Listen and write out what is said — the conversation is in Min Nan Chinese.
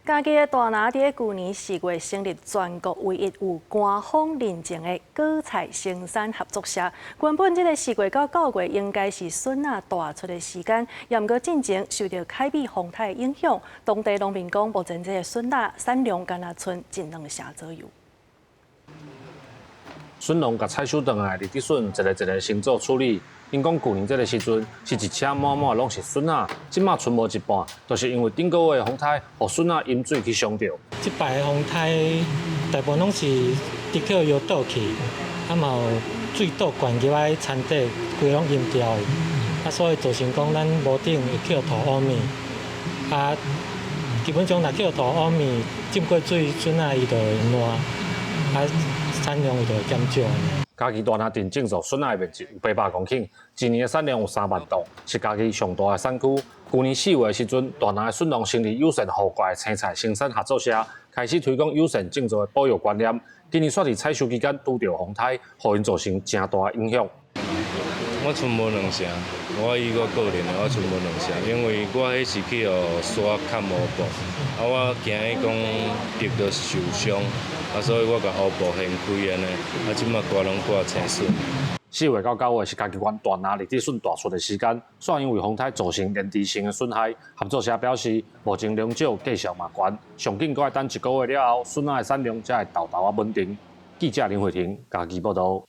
嘉義的大林佇舊年4月成立全國唯一有官方認證的果菜生產合作社。原本這个4月到9月應該是筍仔大出的時間，也毋過進前受著海美風颱的影響，當地農民講目前這个筍仔產量干焦賰一兩成左右。筍農共採收轉來，立竹筍一个一个先做處理。𪜶講舊年這个時陣是一車滿滿攏是筍仔，這馬賰無一半，就是因為頂個月的風颱，予筍仔淹水去傷著。這擺的風颱大部分攏是直去搖倒去，啊嘛有水倒灌入來田底，規攏淹掉去，啊所以造成講咱無頂會去塗烏面，啊基本上若去塗烏面浸過水，筍仔伊就會爛，啊產量伊就會減少。嘉義大林鎮種植筍仔的面積有800公頃，一年的產量有3萬擔，是嘉義上大的產區。舊年4月的時陣，大林的筍農成立友善戶外青菜生產合作社，開始推廣友善種植的保育觀念。今年煞佇採收期間拄著風颱，予𪜶造成誠大的影響。我賰無兩成，我以我個人的，我賰無兩成，因為我彼是去予沙崁烏布，啊，我驚伊講得著受傷，啊，所以我共烏布掀開按呢，啊，這馬掛攏掛青筍。4月到9月是嘉義縣大林立竹筍大出的時間，煞因為風颱造成連續性的損害。合作社表示，目前農少價數嘛懸，上緊閣愛等一個月了後，筍仔的產量才會沓沓仔穩定。記者林慧婷嘉義報導。